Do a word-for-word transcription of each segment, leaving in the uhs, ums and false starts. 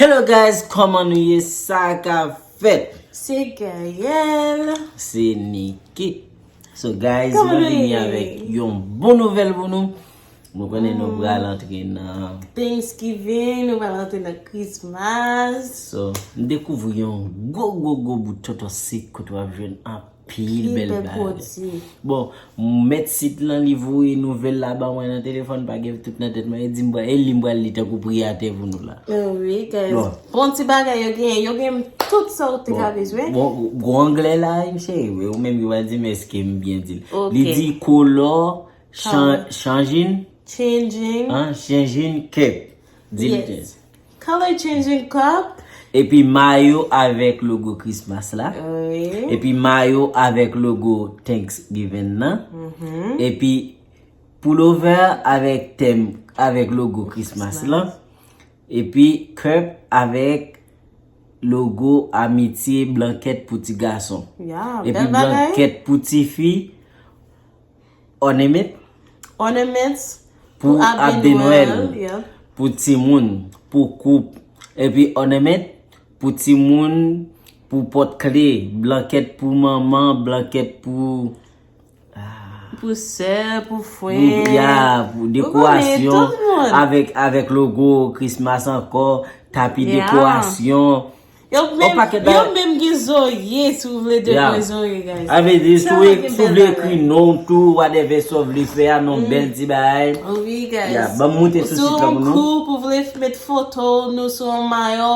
Hello guys, kòman nou ye? Sa ka fèt? Se Gaëlle. Se Nicky. So guys, mwen vini avèk yon bon nouvèl pou nou. Nou konnen nou pral antre nan Thanksgiving, nou pral antre nan Christmas. So, m dekouvri yon gwo gwo gwo bout tonton sik kote w ap jwenn anpil bèl bagay. Bon, mèt sit lan li voye nouvèl la ba mwen nan telefòn, pa gen tout nan tèt mwen, e di m pral, e li m pral li tankou priyatè pou nou la. Wi, guys. Bon ti bagay yo gen, yo gen tout sa ou te ka bezwen. Bon, gwo anglè la, m cheri, ou menm ki pral di m èske m byen di l. Li di color, changing, changing, changing cup. Di l. Color changing cup. Epi mayo avèk logo Christmas la. Epi mayo avèk logo Thanksgiving nan. Epi pullover avèk tèm, avèk logo Christmas lan. Epi cup avèk logo amitye, blankèt pou ti gason. Epi blankèt pou ti fi. Ornament. Ornaments. Pou abe Nwèl. Pou timoun. Pou koup. Epi ornament pou timoun. Pou pòt kle. Blankèt pou manman. Blankèt pou. Pou sè, pou frè. Ya, pou dekorasyon. Avèk, avèk logo Christmas ankò. Tapi dekorasyon. Yo menm, yo menm gen zorye, si w vle dekore zorye, guys. Sa vle di, si w vle ekri non w tou, whatever sa w vle fè a, non, bèl ti bagay. Wi, guys. Ban m moute sou sit lan pou nou. Si w koup, ou vle met foto nou sou yon mayo,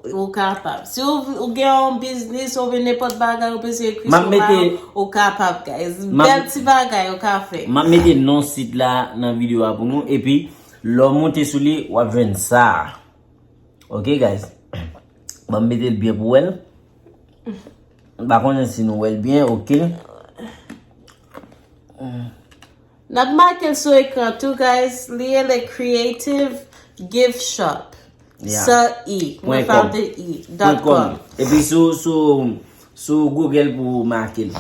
ou kapab. Si w gen yon biznis, oubyen nenpòt bagay, ou bezwen ekri sou mayo, ou kapab, guys. Bèl ti bagay ou ka fè. M ap mete non sit la nan videyo a pou nou, epi lè w moute sou li, w ap jwenn sa. Ok guys. Ban m mete l byen pou w wè l. M pa konnen si nou wè l byen, ok. N ap make l sou ekran tou, guys. Li rele Creative Gift Shop. San i. Without the i. Dot com. Epi sou, sou, sou Google pou w make l.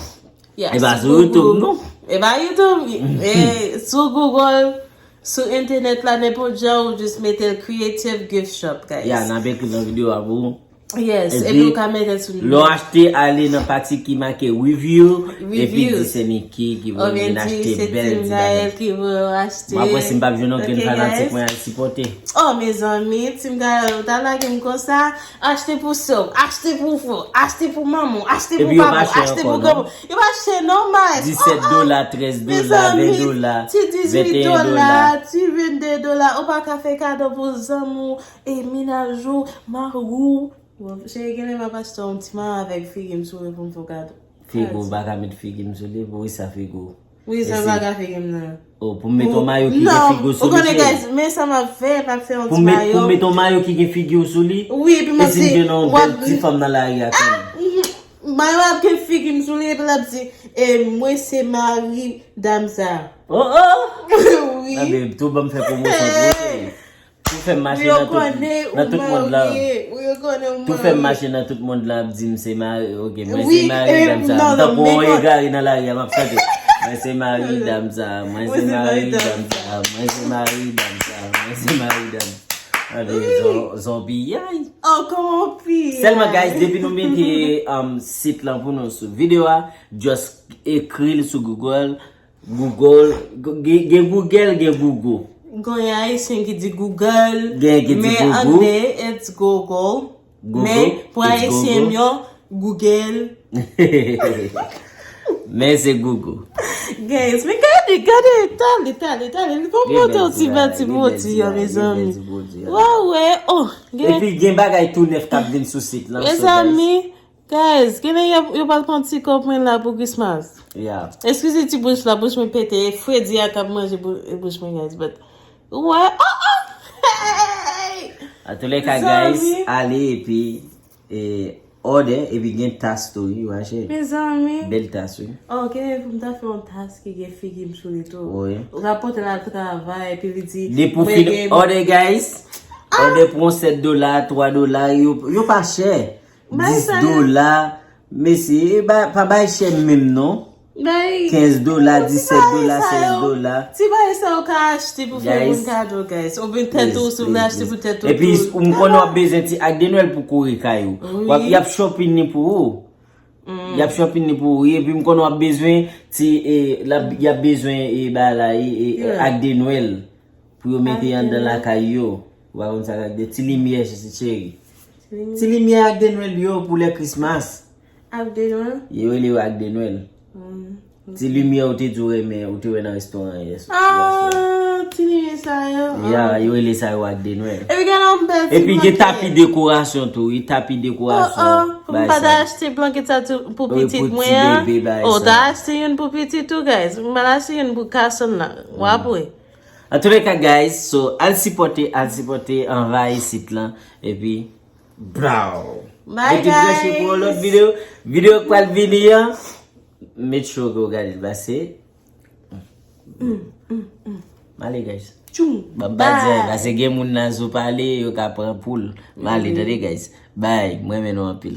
E pa sou YouTube, non? E pa YouTube. E sou Google. Sou entènèt la, nenpòt jan, ou just mete l Creative Gift Shop, guys. Ya, n ap ekri nan videyo a pou ou. Yes, epi ou ka mete l sou li. Lè w achte, ale nan pati ki make review, epi di se Nicky ki voye m vin achte bèl ti bagay. M ap wè si m p ap jwenn okenn fanatik mwen al sipòte. Oh, mezanmi, Team Gaëlle, ou ta lage m konsa. Achte pou sè w, achte pou frè w, achte pou manman w, achte pou papa w, achte pou granmoun. Yo pa chè non, Mike. Disèt dola, trèz dola, ven dola, ti dizuit dola, ti vennde dola. Ou pa ka fè kado pou zanmi w, e mennaj ou, mari w. Bon, cheri, genlè m ap achte yon ti mayo avèk figi m sou li pou m fè w kado. Figi w, ou pa ka met figi m sou li, poukisa figi w? Wi, sa pa ka figi m nan. Oh, pou m met yon mayo ki gen figi w sou li, cheri. Ou konnen, guys, men sa m ap fè, m ap fè yon ti mayo. Pou m met yon mayo ki gen figi w sou li? Wi, epi m ap di, si m jwenn yon bèl ti fanm nan lari a, konnen. Mayo ap gen figi m sou li, epi l ap di, e mwen se mari dam sa. Oh, oh! Wi. Tande, tou ban m fè pwomosyon pou ou, cheri. Pou fè m mache nan tout, nan tout mond lan. Tou fè m mache nan tout mond lan, ap di m se mari, ok, mwen se mari dam sa. M tankou yon egare nan lari a, m ap chante. Mwen se mari dam sa, mwen se mari dam sa, mwen se mari dam sa, mwen se mari dam sa. Tande, zon, zon piyay. Oh, kòman w piyay? Sèlman, guys, depi nou mete, um, sit lan pou nou sou videyo a, just ekri l sou Google. Google, gen, gen Google, gen Google. Gen Ayisyen ki di Google, men anglè, it's Google. Men pou Ayisyen m yo, Google. Men se Google. Guys, men gade, gade, tale, tale, tale. Li poko monte yon ti bèl ti pwodui an, mezanmi. Wa wè, oh. Epi gen bagay tou nèf k ap vin sou sit lan, so, guys. Mezanmi, guys, genlè yo, yo pral pran ti kòb mwen la pou Christmas. Yeah. Eskize ti bouch la, bouch mwen pete, e fredi a k ap manje bou-, bouch mwen, guys, but, wè, oh, oh, hey! Antouleka, guys, ale epi, e, order, epi gen tas tou, wi, wa cheri. Mezanmi. Bèl tas, wi. Oh, genlè pou m ta fè yon tas ki gen figi m sou li tou. Wi. Ou ka pote l al travay, epi li di, depi w fin order, guys, order pou yon sèt dola, twa dola, yo, yo pa chè. Dis dola. Mesye, e ba, pa bay chè menm non. Bay. Kenz dola, disèt dola, sèz dola. Ti bagay sa ou ka achte pou fè Guys. Moun kado, guys. Oubyen tèt ou, si ou vle achte pou tèt ou. Epi tou. M konnen w ap bezwen ti ak de Nwèl pou kore kay ou. Wi. W ap, y ap shopping ni pou ou. Y ap shopping ni pou ou. Epi m konnen w ap bezwen ti, e, l ap, y ap bezwen, e, bagay la, e, e, Yeah. ak de Nwèl. Pou yo mete Ak de anndan Nwèl. Lakay yo. Ou pa konn sa k ak de ti limyè, cheri. Ti limyè ak de Nwèl yo pou lè Christmas. Ak de Nwèl. Yo rele yo ak de Nwèl. Ti limyè ou te di w renmen, ou te wè nan restoran yè. Ah, ti limyè sa yo. Ya, yo rele sa yo ak de Nwèl. Epi gen yon bèl ti Epi gen blanket. Tapi dekorasyon tou, wi, tapi Oh, dekorasyon. oh, pou m Bagay pa ta sa. Achte blanket sa tou pou Wi, pitit pou ti mwen an. Bebe, bagay Oh, sa. Ta achte youn pou pitit ou, guys. M pa ta achte youn pou Carson la. W ap wè. An tou leka, guys, so, al sipòte, al sipòte, anvayi sit lan. Epi, brow. Bye, Epi branche pou yon guys. Lòt videyo. Videyo k pral vini an. Make sure ke w gade l pase. Male, guys. Tchoum. Ban m pa di Bye. Pase gen moun nan zo pale, yo ka pran poul. Male, tande, guys. Bye. Mwen renmen nou anpil.